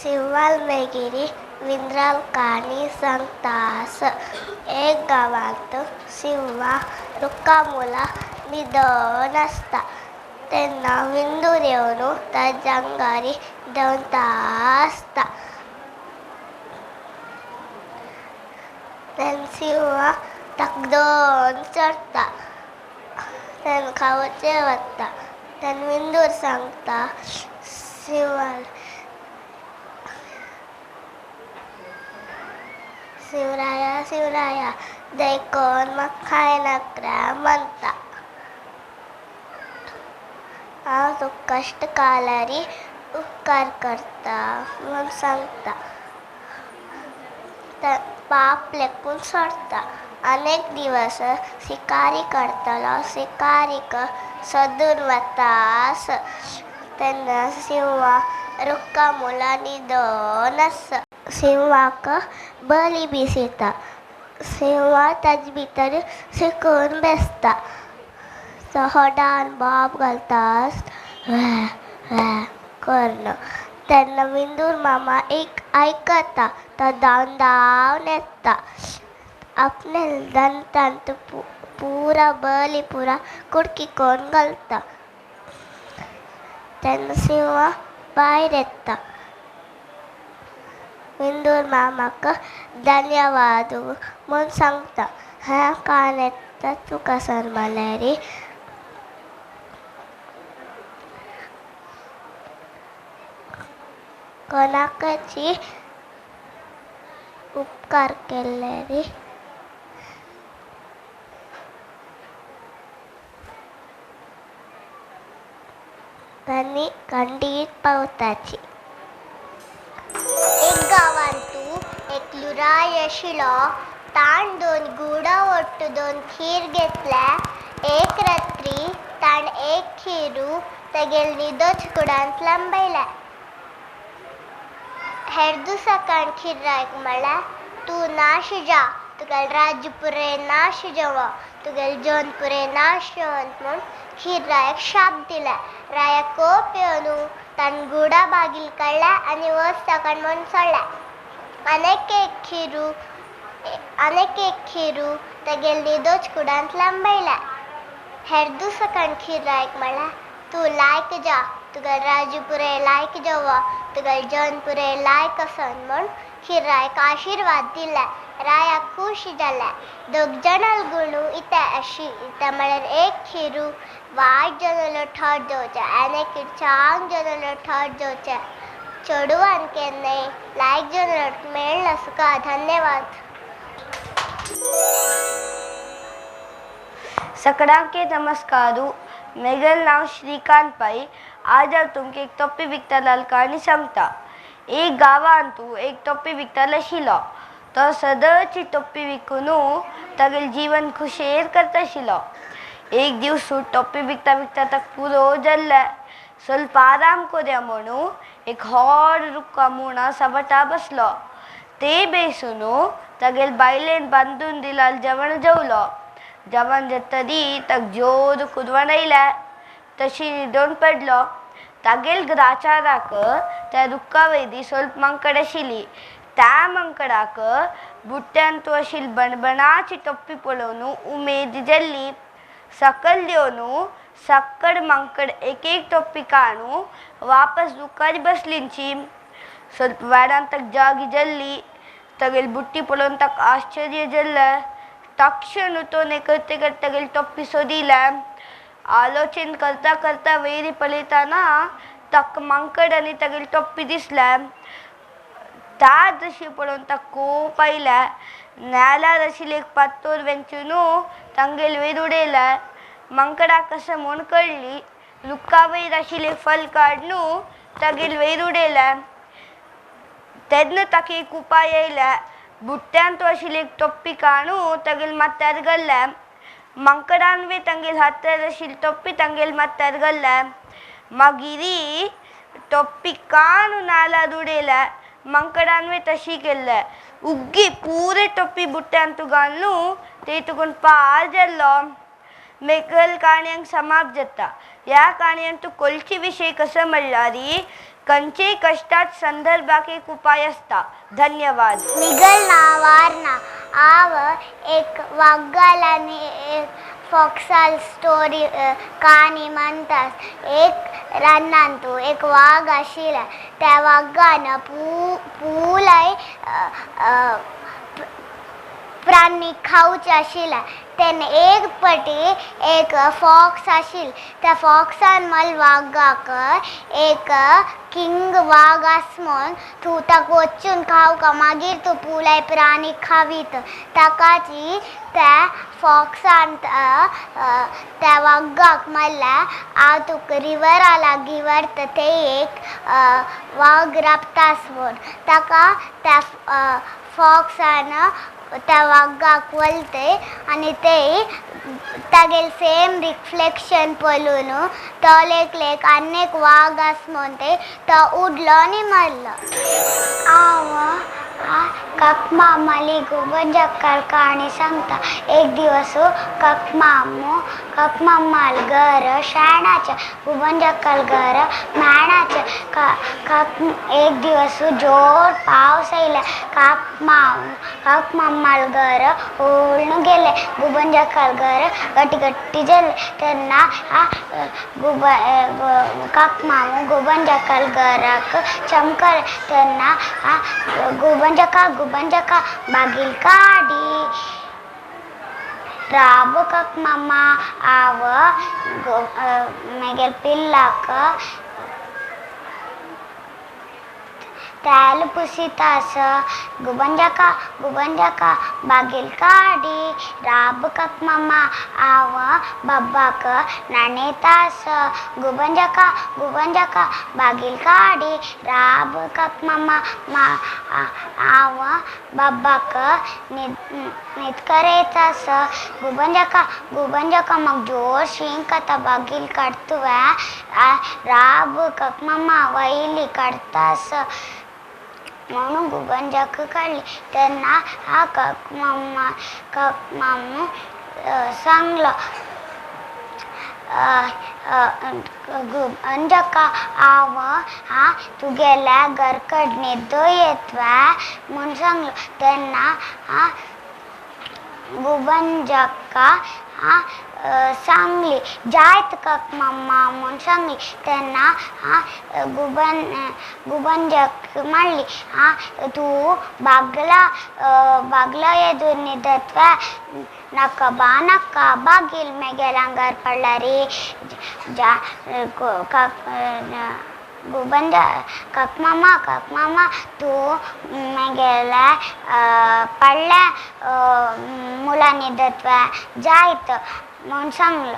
सिंवाल मागीर विंद्राल काणी सांगतास. एक गांवांत सिंवा रुखा मुळा न्हिदोन आसता. तेन्ना विंदूर येवन ताज्या आंगार देंवता आसता. तेन्ना सिंवा ताका दोन चडटा. तेन्ना खावचे वता. तेन्ना विंदूर सांगता सिंवाल शिवराया शिवराया देखून म्हाका खायनाका म्हणटा. हांव तुका कश्ट काळार उपकार करता म्हूण सांगता. पाप लेखून सोडटा. अनेक दिवस शिकारी करतलो शिकारीक सोदून वता तेन्ना सिंवा रुखा मुळा न्हिदोन आसा. सिंवाक बली दिसता. सिंवा ताजे भितर शिकून बेसता. तो होडान बोब घालता करून. तेन्ना विंदूर मामा एक आयकता. तो धांवन धांवन येता. आपणे दंतांत पुरा बली पुरा कुडकी करून घालता. तेन्ना सिंवा भायर येता. विंदूर मामाक धन्यवाद म्हूण सांगता. ह्या काणयेंत तुका सांगल्यार कोणाकची उपकार केल्यार तांणी खंडीत पावताची. एक गांवांतू एकलो राय आशिल्लो. ताण दोन गुडा वट्टू दोन खीर घेतले. एक रात्री ताण एक खीरू तागेले न्हिदोच कुडांत लांबयले. हेर दिसा खीर रायक म्हळ्यार तूं नाश जा, तुगेलें राज्य पुरें नाश जावो, तुगेलें जन पुरें नाश जावं म्हूण खीर रायाक शाप दिले. रायाक कोप येवन ताणें गुडा बागील काडले आनी वच ताका म्हूण सोडले. आनीक एक खीरू आनीक एक खीरू तागेले न्हिदोच कुडांत लांबयले. हेर दिसा खीर रायक म्हळ्यार तूं लायक जा, तुगेलें राज्य पुरें लायक जावो, तुगेलें जन पुरें लायक आसन म्हूण खीर रायक आशिर्वाद दिले. राया खूश जाले. दोग जाणां गुणू इतें अशी इतें म्हळ्यार एक खीरू वायट जनलो ठर जावचें आनी एक चांग जनलो ठर जावचें. चेडवान केन्नाय लायक जनलो मेळना सुका. धन्यवाद. सकडांके नमस्कारू. मेगेल नांव श्रीकांत पाई. आज हांव तुमकां एक टोपी विकतालाल काणी सांगता. एक गांवांतू एक टोपी विकतालो आशिल्लो. तो सदांच टोपी विकून तागेलें जीवन खुशेर करता आशिल्लो. एक दीस टोपी विकता विकता ताका पुरो जाल्लें. स्वल्प आराम करया म्हणून एक व्हड रुखा मुणा सबाटा बसलो. ते बेसून तागेले बायलेन बांदून दिलाल जेवण जेवलो. जेवण जातरी ताका जोर कुरवण आयलें. तशी न्हिदोन पडलो. तागेल ग्राचाराक त्या रुखा वयली स्वल्प मांकड आशिल्ली. त्या मांकडाक बुट्ट्यांतू आशिल्ली बणबणाची टोपी पळोवन उमेद जाल्ली. सकयल देवन सक्कड मांकड एक एक टोपी काडून वापस रुखार बसलींची. स्वल्प वेळान ताका जागी जाल्ली. तागेली बुट्टी पळोवन ताका आश्चर्य जाल्लें. तक्षण उठून करते करता तागेली टोपी सोदिले. आलोचन करता करता वयर पळयतना ताका मांकड आनी तागेली टोपी दिसले. त्या दृश्य पळोवन ताका कोप आयलें. नेल्यार आशिल्लें एक पातोर वेंचून तांगेले वयर उडयलें. मांकडाक कशें म्हूण कळ्ळी. रुखा वयर आशिल्लें फल काडून तागेले वयर उडयलें. तेन्ना ताका एक उपाय आयले. बुट्ट्यांत आशिल्ली एक टोपी काडून तागेले माथ्यार घाल्लें. मांकडान बी तांगेले हातार आशिल्ली टोपी तांगेले माथ्यार घाल्लें. मागीर टोपी काडून नाल्यार उडयलें. मांकडान बी तशी केल्लें. उग्गी पुरे टोपी बुट्ट्यांत घालून ते तुकून पार जाल्लो. मेगल काणयांक समाप्त जाता. ह्या काणयांत तूं कोलची विशय कसो म्हणल्यार खंयचेय कश्टात संदर्भाक एक उपाय आसता. धन्यवाद. मिगल ना वारना हांव एक वाग्गाल आनी एक फॉक्साल स्टोरी काणी म्हणटा. एक रानांतू एक वाग आशिल्ले. त्या वागान पुराय प्राणी खावचे आशिल्ले. तेन्ना एक पटी एक फॉक्स आशिल्ले. त्या फॉक्सान मल वागाक एक किंग वाग आस म्हूण तूं ताका वचून खावका, मागीर तूं पुराय प्राणी खावीत. ताकाची त्या फॉक्सान त्या वागाक म्हणलें, हांव तुका रिवरा लागीं व्हरता, थंय एक वाग राबता म्हूण. ताका त्या फॉक्सान त्या वागाक व्हरतय आनी ते तागेले सेम रिफ्लेक्शन पळोवन तो लेक आनी एक वाग आस म्हूण ते तो उडलो आनी मरलो. हांव काकमामाली गुबंजक्काल काणी सांगता. एक दिवस काकमामू काकमामाल घर शेणाचें, गुबंजक्काल घर माणाचें. एक दिवस जोर पावस येयले. काकमामाल घर होळून गेले. गुबंजक्काल घर गट्टी गट्टी जालें. तेन्ना काकमामू गुबंजक्काल घराक चमकले. तेन्ना गुबंजक्का गुबंजक्का बागील काडी राब काकमामा हांव मागीर पिल्लाक तेल पुसीता आस. गुबंजक्का गुबंजक्का बागील काडी राब काकमामा हांव बाबाक न्हाणयता आस. गुबंजक्का गुबंजक्का बागील काडी राब काकमामा हांव बाबाक न्हीद करयता आस. गुबंजक्का गुबंजक्का म्हाका जोर शीं खाता बागील काडटा तुवें. राब काकमामा वयली काडटा आस म्हणून गुबंजक्का काडली. तेन्ना हा काकमामा काकमामू सांगलो, गुबंजक्का हांव हा तुगेल्या घर कडेन न्हिदो येतलें म्हूण सांगलो. तेन्ना हा गुबंजक्का हा सांगली जायत काकमामा म्हूण सांगली. तेन्ना हा गुबंजक्का म्हणली, हा तूं बागला बागला येदून न्हिदतलें, नाका बा नाका बागील मागीर आंगार पडल्यार गुबंज काकमामा काकमामा तूं मागेल्या पडल्या मुळां न्हिदतलें जायत म्हूण सांगलो.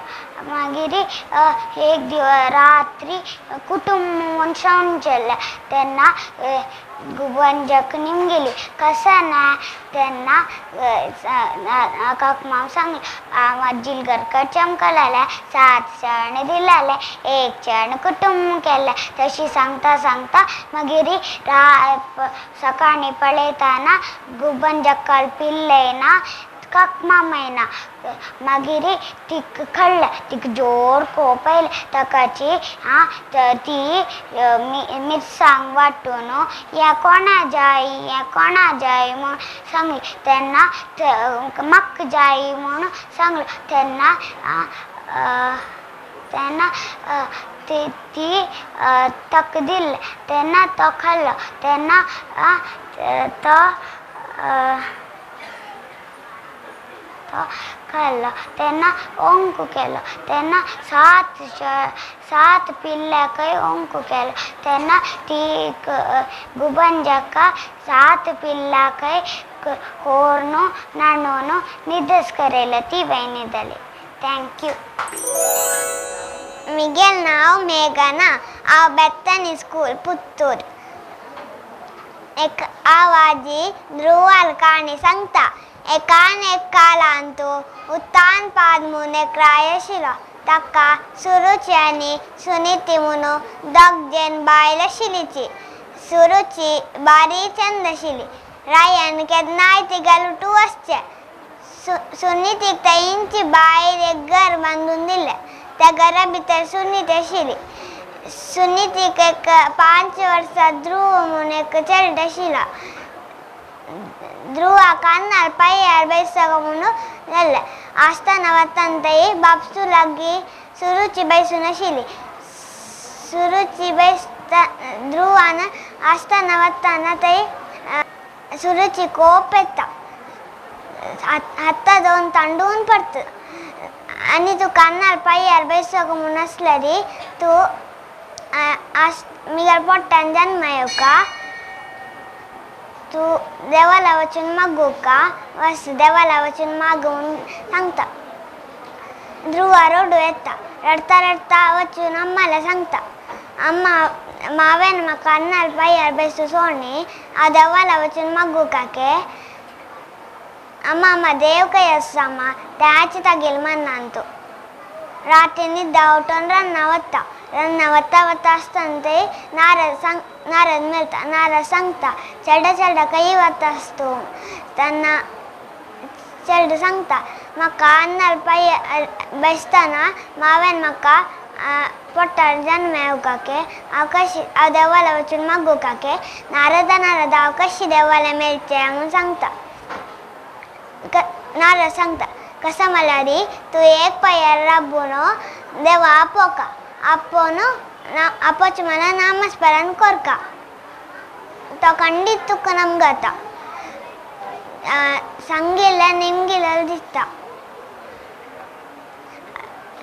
मागीर एक दिवस रात्री कुटुंब म्हूण सांगचेलें. तेन्ना गुबंजक्का निमगेली कशें ना. तेन्ना काकमाम सांगलें, हांव आजील घरकर चमकलेलें, 7 शेण दिलेलें, 1 शेण कुटुंब केलें. तशी सांगता सांगता मागीर सकाळीं पळयतना गुबंजक्काल पिल्लय ना, काकमामाय ना. मागीर तिका कळ्ळें, तिका जोर कोप आयलें. ताकाची ती मिरसांग वांटून हें कोणा जाय हें कोणा जाय म्हूण सांगली. तेन्ना म्हाका जाय म्हूण सांगलो. तेन्ना तेन्ना ती ताका दिलें. तेन्ना तो खाल्लो. तेन्ना तो खाल्लो. तेन्ना ओंकू केलो. तेन्ना 7 पिल्ल्याकय ओंकू केलो. तेन्ना ती गुबंजक्का 7 पिल्ल्याकय होर्न न्हाणोवन न्हिदस करयलें. ती बाय न्हिदली. Thank you. मिगेल नांव मेघना. हांव बेत्तनी स्कूल पुत्तूर. एक हांव आजी ध्रुवाल काणी सांगता. एकान एक काळांतू उत्तान पाद म्हूण एक राय आशिल्लो. ताका सुरुची आनी सुनीती म्हणून दोग जाण बायल आशिल्लीची. सुरुची बारी चंद आशिल्ली. रायान केन्नाय तिका लुटू वचचें. सुनीतीक तांची बायल एक घर बांदून दिलें. त्या घरा भितर सुनीती आशिल्ली. सुनितीक एक 5 वर्सां ध्रुव म्हूण एक चेडो आशिल्लो. ध्रुवा कान्नार पांयार बैसक म्हणून जाल्लें. आसतना वतान थंय बापसू लागीं सुरुची बैसून आशिल्ली. सुरुची बैसता ध्रुवान आसतना वताना थंय सुरुची कोप येता. हाता जावन तांडून पडटा आनी तूं कान्नार पांयार बैसक म्हूण आसल्यार तूं मिगर पोट्टान जन्म येवका. तूं देवाला वचून मागूका वस देवाला वचून माग म्हूण सांगता. ध्रुवा रडू येता. रडता रडता वचून अम्माला सांगता, अम्मा मावेन म्हाका कान्नार पांयार बेसू सोडनी, हांव देवाला वचून मागूका के. अम्मा अम्मा देव खंय आसा अम्मा त्याच तागेले मनान तूं. राती न्हिदा उठून रान्ना वता. रान्ना वता वता आसतना थंय नारद मेळटा. नारद सांगता, चेडा चेडा खंय वता आस तूं. तेन्ना चेडो सांगता, म्हाका अन्नार पांयार बेसतना मावेन म्हाका पोटार जन्म येवका के, हांव कशी हांव देवाला वचून मागूका के. नारदा नारदा हांव कशी देवाला मेळचें म्हूण सांगता. नारद सांगता, कसं म्हळ्यार तूं एक पांयार राबून देवा आपोवका, आपोवन आपोवचें म्हळ्यार नामस्मरण करका, तो खंडीत तुका नमगता, सांगिल्लें निमगिल्लें दिसता.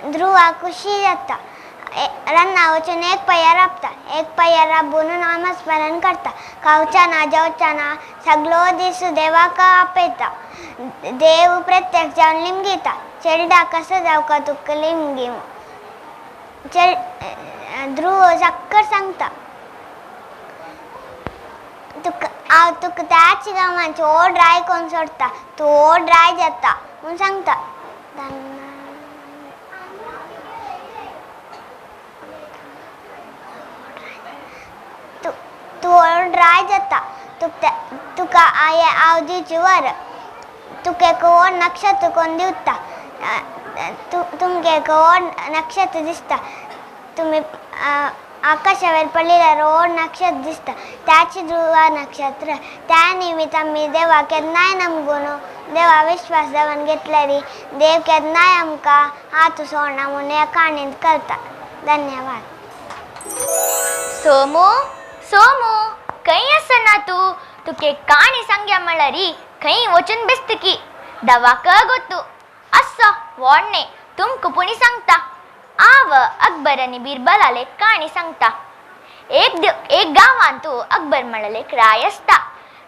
ध्रुवा खुशी जाता. रान्ना वचून एक पांयार राबता. एक पांयार राबून नामस्मरण करता. खावचा ना जेवचा ना सगलो दीस देवाक आपयता. देव प्रत्यक्ष जावन लिमगिता. चेडा कसो जावका तुका लिमगी. ध्रुव सक्कर सांगता, तुका हांव तुका त्याच गांवांत व्हड राय कोन्न सोडटा, तूं व्हड राय जाता म्हूण सांगता. तूं व्हड राय जाता, तुका हांव दिवचें वर, तुका एक व्हड नक्षत्र कोन्न दिवता, तुमकां एक व्हड नक्षत्र दिसता, तुमी आकाशावयर पडलेल्यार व्हड नक्षत्र दिसता, त्याच ध्रुवा नक्षत्र. त्या निमित्त आमी देवा केन्नाय नमगून देवा विश्वास दवरून घेतल्यार देव केन्नाय आमकां हात सोडना म्हूण ह्या काणयेंत कळटा. धन्यवाद. सोमू सोमू खंय आसना तूं? तुके काणी सांग्या म्हळ्यार खंय वचून बेसतकी दवाक गोतू असो व्हडणे तुमकां पुणी सांगता. आव अकबर आनी बिरबलाले काणी सांगता. एक गांवांत अकबर म्हळ्यार एक राय आसता.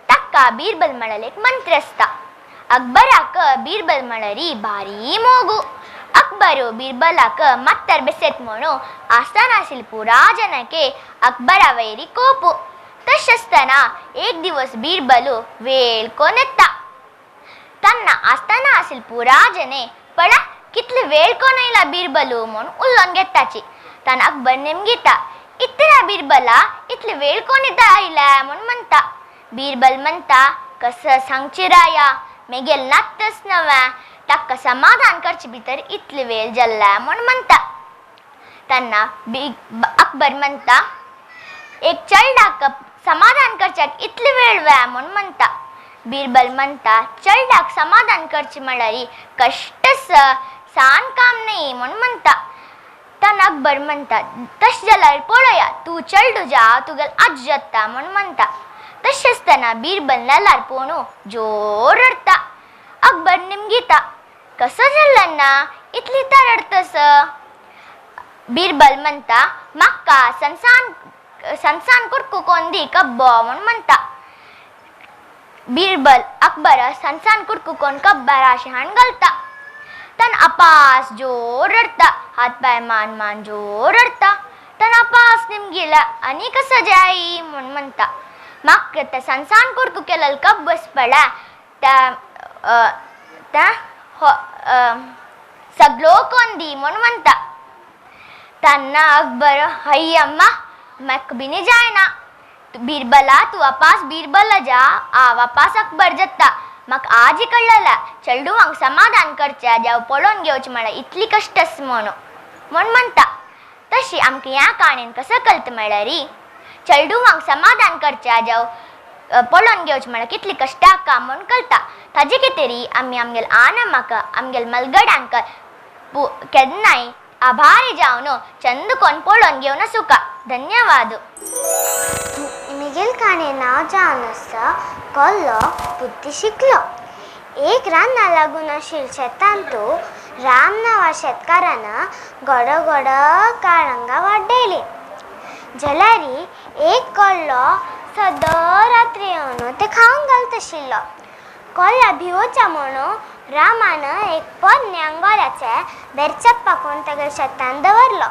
ताका बिरबल म्हळ्यार एक मंत्री आसता. अकबराक बिरबल म्हळ्यार भारी मोगू. अकबर बिरबलाक मत्तर बेसत म्हणून आसतना आशिल्ले पुरा जनके अकबरा वयरी कोपू. तशें आसतना एक दिवस बिरबल वेळ कोन येता. तेन्ना आसतना आशिल्ले पुरा जने पळय कितले वेळ कोन आयला बिरबल म्हूण उलोवन घेताची. तेन्ना अकबर नेमगिता, इतल्या बिरबला इतले वेळ कोन येता आयला म्हूण म्हणटा. बिरबल म्हणटा, कसं सांगचें राया, मेगेल नात्तच नव्या, ताका समाधान करचे भितर इतले वेळ जाल्ला म्हूण म्हणटा. तेन्ना अकबर म्हणटा, एक चेडवाक समाधान करच्याक इतले वेळ व्या म्हूण म्हणटा. बिरबल म्हणटा, चेडवाक समाधान करचें म्हळ्यार कश्ट सान काम न्ही म्हूण म्हणटा. तेन्ना अकबर म्हणटा, तशें जाल्यार पळया तूं चेडूं जा, तुगेलो आज्जो जाता म्हूण म्हणटा. तशें आसतना बिरबल नेलार पळोवन जोर रडटा. अकबर निमगिता, कसो जाल्लो ना इतली तर रडतस? बिरबल म्हणटा, म्हाका सनसान कुडको कोन दी कब्बो म्हूण म्हणटा. बिरबल अकबर सनसान कुडको कोन कब्बर अशें हाण घालता. तेन्ना अपास जोर रडटा, हात पांय मान मान जोर रडटा. तेन्ना अपास निमगिला आनी कसो जाय म्हूण म्हणटा. म्हाका तें सनसान कुडको केलें कब्बस पळय त्या सगलो कोन दी म्हूण म्हणटा. तेन्ना अकबर हय अम्मा म्हाका बीन जायना, बिरबला तूं अपास बिरबला जा, हांव अपास अकबर जाता. म्हाका आजी कळ्ळें चेडवांक समाधान करचें, देव पळोवन घेवचें म्हळ्यार इतली कश्ट आसा म्हणून म्हूण म्हणटा. तशी आमकां ह्या काणयेन कसो कळटा म्हळ्यार चेडुवांक समाधान करचें जावं पळोवन घेवचें म्हळ्यार कितली कश्टां काम म्हूण कळटा. ताजे खातीर आमी आमगेले आन अम्माक आमगेले मलगड्यांक केन्नाय आभारी जावन चंद कोन्न पळोवन घेवन आसूका. धन्यवाद. म्हगेले काणये नांव जावन आसा कोल्लो बुद्दी शिकलो. एक रान्ना लागून आशिल्ल्या शेतांतू राम नांवा शेतकारान गोडो गोडो काळंगां वाडयलीं. जाल्यार एक कोल्लो सदां रात्री येवन तें खावंक घालता आशिल्लो. कोल्ला भिवोच्या म्हणून रामान एक पोन्नें अंगोराचें बेरचप्पा करून तागेल्या शेतान दवरलो.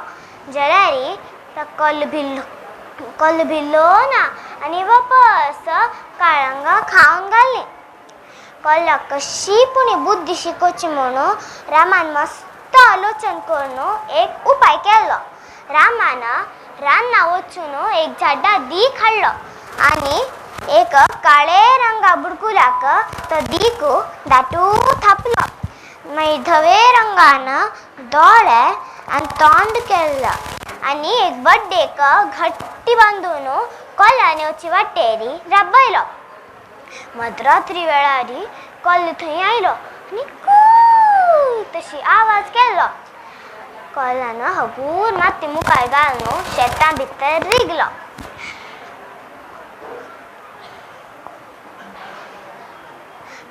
जाल्यार तो कोल्लो भिल्लो, कोल्लो भिल्लो ना आनी वापस काळंगां खावंक घालीं. कोल्लाक कशी पूण बुद्दी शिकोवची म्हणून रामान मस्त आलोचन करून एक उपाय केलो. रामान रान्ना वचून एक झाडा दीक हाडलो आनी एक काळे रंगा बुडकुलाक तो दीक दाटू थापलो. मागीर धवे रंगान दोळे आनी तोंड केल्लो आनी एक बड्डेक घट्टी बांदून कोल्यान येवची वाटेरी राबयलो. मदरात्री वेळार कोल्लो थंय आयलो आनी कूय तशी आवाज केलो. कोल्यान हगूर माती मुखार घालून शेतां भितर रिगलो.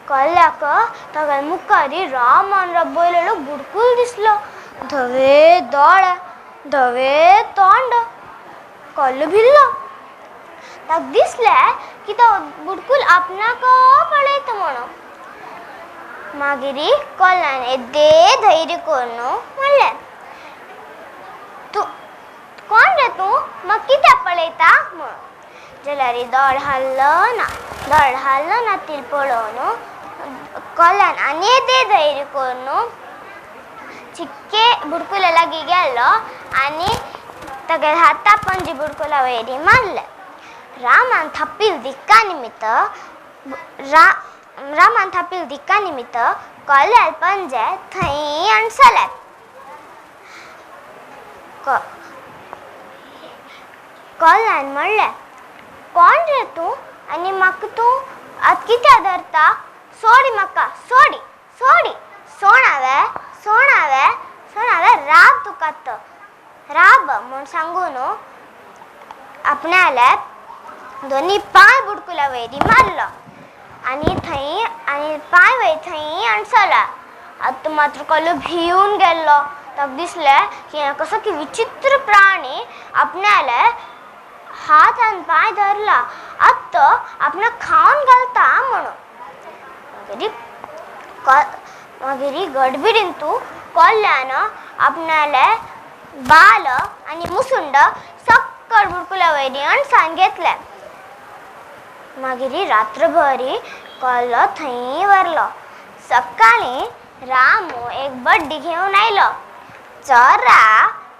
कोल्याक तागेल्या मुखार रामान राबयलेलो बुडकूल दिसलो. धवे दोळे, धवे तोंड. कोल्लो भिल्लो. ताका दिसलें की तो बुडकूल आपणाक पळयता म्हणून. मागीर कोल्यान येदें धैर्य करून म्हणलें, तूं कोण रे तूं, म्हाका कित्याक पळयता म्हणून. जाल्यार दोळ हाल्लो ना. दोळ हाल्लो ना ती पळोवन कोल्यान आनी येदें धैर्य करून चिक्के बुडकुल्या लागीं गेलो आनी तागेल्या हाता पंजे बुडकुला वयर मारले. रामान थापिल्ल दिक्का निमित्त रामान थापिल्ल दिक्का निमित्त कोल्याल पंजे थंय अणसले. कोल्यान म्हणलें, कोण रे तूं आनी म्हाका तूं आतां कित्याक धरता? सोडी म्हाका, सोडी सोडी. सोणावे सोणावे सोणावे राब तुका आतां, राब म्हूण सांगून आपणाले दोनी पांय बुडकुल्या वयर मारलो आनी थंय आनी पांय वयर थंय अणसलो. आतां मात्र कोलो भिवन गेल्लो. ताका दिसलें की हें कसो की विचित्र प्राणी आपणाले हात आनी पांय धरला, आतां तो आपणाक खावन घालता म्हणून. मागीर मागीर गडबिडीन तूं कोल्यान आपणाले बाल आनी मुसुंड सक्कड बुडकुल्या वयर अणसान घेतलें. मागीर रात्रभरी कोलो थंय व्हरलो. सकाळीं रामू एक बड्डी घेवन आयलो. चोरा,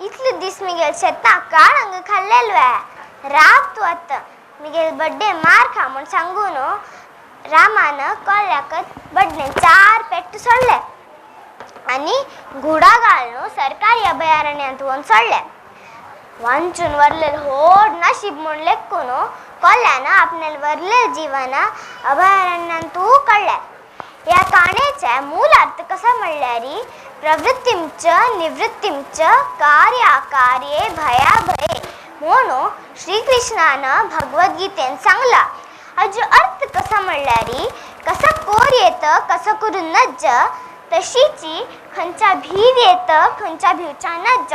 इतले दीस म्हगेले शेतां काळंग खाल्लेल वे, राब तूं आतां म्हगेले बड्डे मार खा म्हूण सांगून रामान कोल्याक बड्डेन 4 पेट्ट सोडले आनी घुडा घालून सरकारी अभयारण्यांत व्हरून सोडले. वांचून व्हरलेलें व्हड नशीब म्हूण लेखून कोल्यान आपणालें व्हरलेलें जीवन अभयारण्यांतू काडलें. ह्या काणयेचें मूल अर्थ कसो म्हणल्यार प्रवृत्तींच निवृत्तींच कार्याकार्ये भयाभये म्हणून श्रीकृष्णान भगवद्गीतेन सांगला. हाजो अर्थ कसो म्हणल्यार कसो कोर येत कसो करून नज्ज, तशीची खंयच्या भीव येत खंयच्या भिवच्या नज्ज.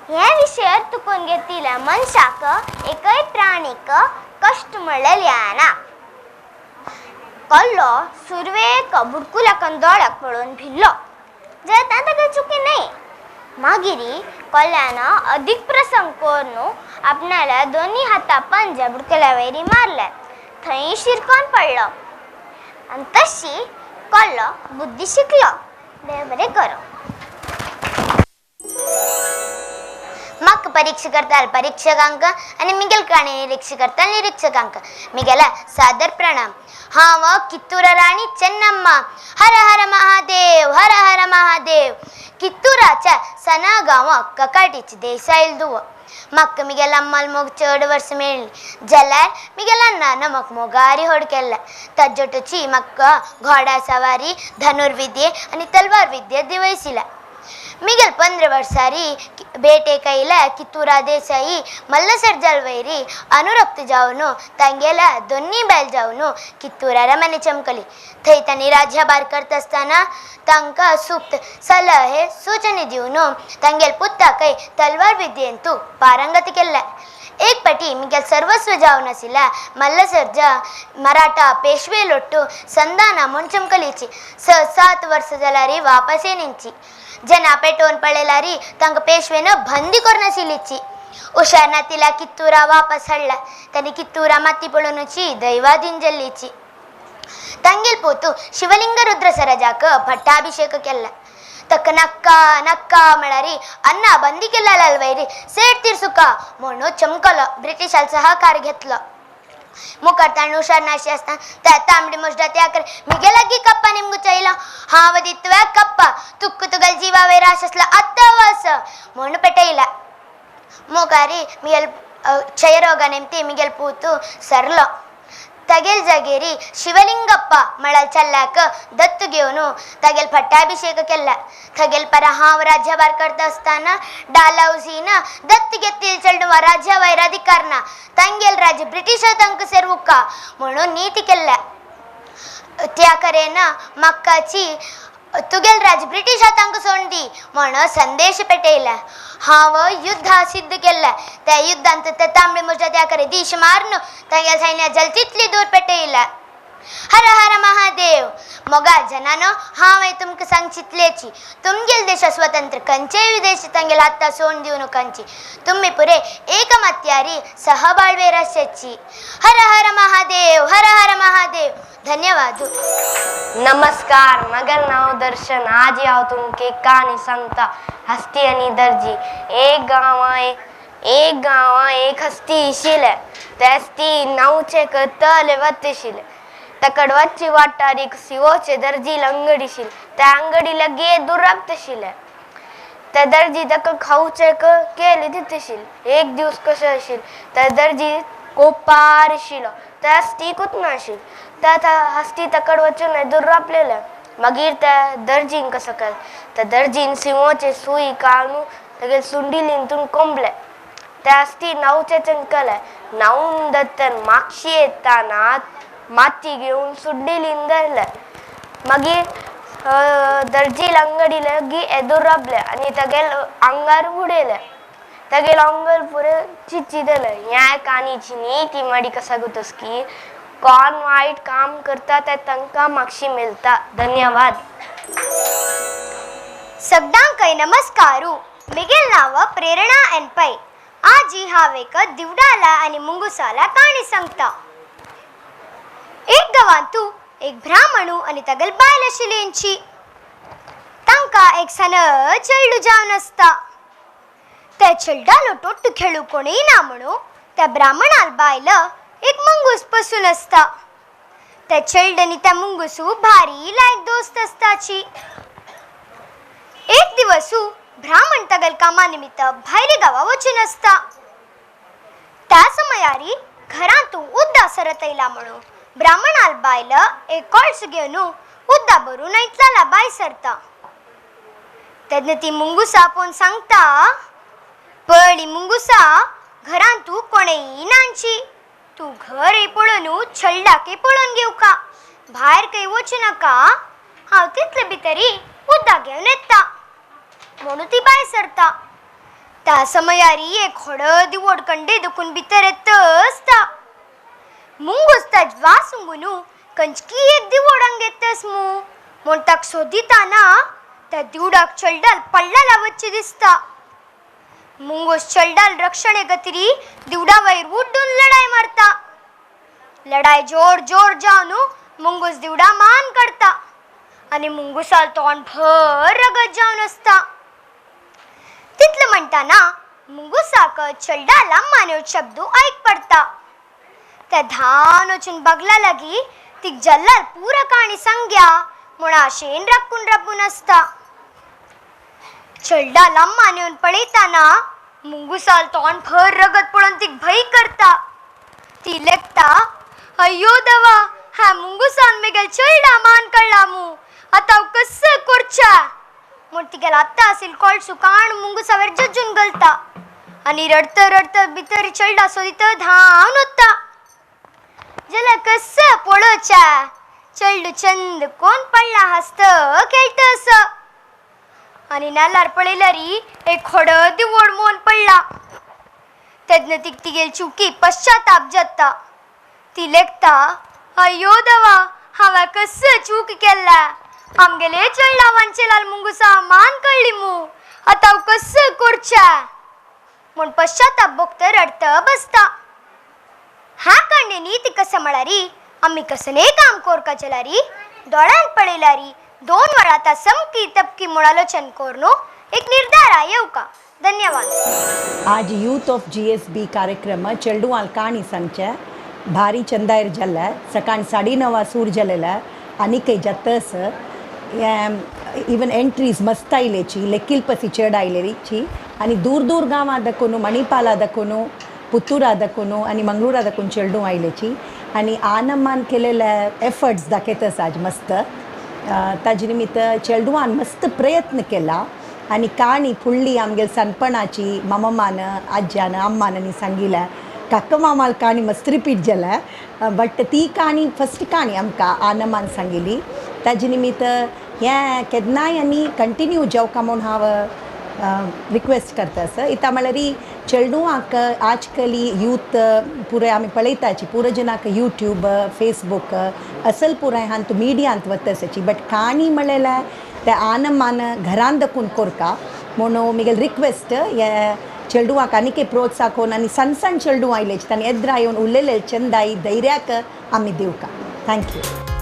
हे विशय अर्थ करून घेतिल्ल्या मनशाक एकय प्राणीक कश्ट म्हणलें येना. कोल्लो सुरवेक बुडकुल्याक दोळ्याक पळोवन भिल्लो, जाल्यार तां ताका चुकी न्हय. मागीर कोल्यान अदीक प्रसंग करून आपणाल्या दोनी हाता पंजे बुडकुल्या वयर मारले, थंय शिरकोन पडलो आनी तशी कोल्लो बुद्दी शिकलो. देव बरें करूं. म्हाका परीक्षा करताल परीक्षकांक आनी मिगेल काणी निरीक्षा करताल निरीक्षकांक मिगेला सादर प्रणाम. हांव कित्तूर राणी चेन्नम्मा. हर हर महादेव हर हर महादेव. कित्तूराच्या सना गांवाक ककाटीची देसायल दुवो. म्हाका मिगेल अम्माल मोग चड वर्स मेळ्ळी जाल्यार मिगेल अण्णान म्हाका मोगारी होड केल्ले. ताज्जोटची म्हाका घोडा सवारी धनुर्विद्ये आनी तलवार विद्ये दिवयसिल्या. मिगेल 15 वर्सारी ಬೇಟೆ ಕೈಲ ಕಿತ್ತೂರ ದೇಸಾಯಿ ಮಲ್ಲಸರ್ಜಲ್ ವೈರಿ ಅನುರಕ್ತ जावनु तांगेला दोन्ही बैल जावनु कित्तूर अरमने चमकली. थंय तांणी राज्यभार करता आसतना तांकां सुप्त सलहे सूचने दिवन तांगेल पुताकय तलवार विद्येंतु पारंगत केल्ले. एक पटी मिगेल सर्वस्व जावन आशिल्ल्या मल्लसर्जा मराठा पेशवे लोट्टु संधाना म्हूण चमकलीची 6-7 वर्सां जाल्यार वापस येनिंची. जना पेटोवन पळयल्यार तांकां पेशवेन बंदी करून आशिल्लीची. हुशार नातिला कित्तूरा वापस हाडला. तांणी कित्तूरा माती पळोवनची दैवाधीन जल्लीची. तांगेल पोतू शिवलिंग रुद्र सरजाक पट्टाभिषेक केल्ला. तಕ್ಕ ನಕ್ಕ ನಕ್ಕ म्हळ्यार अन्ना बंदी केल्ला वैरी सेठ तिरसुका म्हणून चमकलो. ब्रिटिशाल सहकार घेतलो. मुखार ताणें हुशार नाशी आसतना त्या तांबडी मुजडा त्या कर मिगे लागीं कप्पा निमगू चयलो. हांव दितव्या कप्पा तुक्क तुगेल जिवा वयर आश आसलो आत्तां वस म्हणून पेटयला. मुखारी मिगेल क्षयरोगा नेमती मिगेल पूतू सरलो. तागेल जागेरी शिवलिंगप्पा म्हळ्यार चल्ल्याक दत्त घेवन तागेल पट्टाभिषेक केल्ला. तागेल परा हांव राज्यभार करता आसतना डालहौसीन दत्त घेतील चेडवा राज्य वयर अधिकार ना तांगेल राज्य ब्रिटिश तांकां सेरवुका म्हणून नीती केल्ल्या. त्या करेन म्हाकाची तुगेल राज्य ब्रिटिश तांकां सोडून दी म्हणून संदेश पेटयला. हांव युद्ध सिद्ध केल्लें. त्या युद्धांत ते तांबडे मुजा त्या करे दीश मारून तांगेल सैन्या जल तितली दूर पेटयला. हर हर महादेव. मोगा जनानो हांवें तुमकां सांगचितलेची तुमगेल देश स्वतंत्र खंयचेय विदेशी तांगेल हाता सोडून दिवं कंची तुमी पुरे एकमत्यारी सहबाळवेर आसची. हर हर महादेव हर हर महादेव. धन्यवाद. नमस्कार, मगर नाव दर्शन. आज हांव तुमकां एक काणी सांगता, हस्ती आनी दर्जी. एक गांवां एक हस्ती आशिल्लें. ते हस्ती न्हांवचे तले वता आशिल्लें. ताकड वच्चे वाटार एक सिवोचे दर्जी अंगडी आशिल्ली. त्या अंगडी लागीं दुराप्त आशिल्लें. त्या दर्जी ताका खावचे केले दिता आशिल्ले. एक दीस कशें आशिल्लें, त्या दर्जी कोपार आशिल्लो. त्या हस्तीकूच नाशिल्लें. त्या हस्ती तकड वचून दुर्रापलेलें. मागीर त्या दर्जीन कसो केलें, त्या दर्जीन सिंवाचे सूय काडून तागेले सुंडीलीन हितून कोंबलें. त्या हस्ती न्हांवचें चमकलें. न्हांवून दत्तन मागशी येताना माती घेवन सुंडीलीन धरलें. मागीर दर्जील अंगडी लागीं येदोर राबलें आनी तागेले आंगार उडयलें. तागेलें आंगार पुरें चिची जालें. ह्या काणीची नीती माडी कसा की कोण वायट काम करता ते तांकां मागशी मेळटा. धन्यवाद. सगळ्यांकय नमस्कारू. मिगेल नाव प्रेरणा एन पै. आजी हांव एक दिवडाला आनी मुंगुसाला काणी सांगता. एक गांवांतू एक ब्राह्मणू आनी तागेल बायल आशिल्ली. तांकां एक सान चेडू जावन आसता. त्या चेड्डालो टोट्टू खेळू कोणूय ना म्हणून त्या ब्राह्मणाल बायल एक मंगूस पसून आसता. त्या चेड आनी त्या मुंगुसू भारी लायक दोस्त आसताची. एक दिवसू ब्राह्मण तागेल कामा निमित्त भायले गांवा वचून आसता. त्या समयारी घरांतू उद्दा सरत येयला म्हणून ब्राह्मणाल बायल एक कळस घेवन उद्दा भरून आयतला बाय सरता. तेन्ना ती मुंगुसा पळोवन सांगता, पळी मुंगुसा, घरांतू कोणेय नांची. तूं घर पळोवन छल्डाके पळोवन घेवका, भायर खंय वचूं नाका. हांव तितले भितरी उद्दा घेवन येता म्हणून ती भायर सरता. त्या समयारी एक हळद दिवोड कंडे दुखून भितर येत आसता. मुंगूस ताज वास उंगून कंचकी एक दिवोड येतस मू म्हूण ताका सोदिताना त्या दिवडाक चलडाल पडला लावचे दिसता. मुंगूस चलडाल रक्षणे गतरी दिवडा वयर उड्डून लढाय मारता. लढाय जोर जोर जावन मुंगूस दिवडा मान काडता आनी मुंगुसाल तोंड भर रगत जावन आसता. तितलें म्हणटाना मुंगुसाक चेड्डा लम्मान्यो शब्द ऐक पडता. ते धान वचून बगला लागी तिक जल्लाल पुरा काणी सांग्या म्हूण आशेन राखून राबून आसता. चेड्डा लम्मान येवन पळयताना मुंगुसाल तोंड भर रगत पळोवन तीक भंय करता. ती लेखता, अय्यो देवा, ह्या मुंगुसान मेगेल चेड्डा मान काडला मू, आतां हांव कस्स करच्या म्हूण तिगेल आत्तां आसिल कोळसू काण मुंगुसावेर जज्जून घालता आनी रडत रडत भितर चेड्डा सोदीत धांवन वता. जाल्यार कस्स पळोवच्या चेड्डू चंद कोण पडला हांसत खेळटा असो आनी नाल्लार पळयल्यार एक हळदी व्हड मोन पडला. तेन्ना तिका तिगेल चुकी पश्चाताप जाता. ती लेखता, अय्यो देवा, हांवें कस्स चूक केल्ल्या, आमगेले चेड्डा वांचेलाल मुंगुसा मान कळ्ळी मू, आतां हांव कस्स करच्या म्हूण पश्चाताप भोगत रडत बसता. ह्या काणयेनी ती कशें म्हळ्यारी आमी कसलेंय काम कोरका जाल्यारी दोळ्यान पळयल्यारी 2 वेळा ता समकी तपकी म्हूण आलोचन कोरनू एक निर्धारा येवका. धन्यवाद. आज यूथ ऑफ GSB कार्यक्रम चेडवाल काणी सांगचे भारी चंदायर जाल्ले. सकाळ 9:30 सूर जालेले आनी काही जातस. इवन एंट्रीज मस्त आयलेची, लेकील पसी चड आयलेची आनी दूर दूर गांवां दाखोवन, मणिपाला दाखोवन, पुत्तुरा दाखोवन आनी मंगळुरा दाखोवन चेडूं आयलेची आनी आनमान केलेले एफर्ट्स दाखयतस आज मस्त. ताजे निमित्त चेडवान मस्त प्रयत्न केला आनी काणी फुडली आमगेल सनपणाची मामामान आज्यान अम्मान आनी सांगिल्या काका मामाल काणी मस्त रिपीट जाल्या, बट ती काणी फस्ट काणी आमकां आनमान सांगिली. ताजे निमित्त हें केन्नाय आनी कंटिन्यू जावका म्हूण हांव रिक्वेस्ट करता आसा. इतां म्हळ्यार चेडवांक आजकली यूथ पुराय आमी पळयताची पुरो जनाक यूट्यूब फेसबूक असल पुराय हांत मिडियांत वता, बट काणी म्हळ्यार ते आनमान घरान दखून कोरका म्हूण मिगेल रिक्वेस्ट हे चेडवांक आनीक प्रोत्साहन कोन्न आनी सण सण चेडूं आयलेच तांणी एद्रा येवन उलयले चंदाई धैर्याक आमी दिवका. Thank you.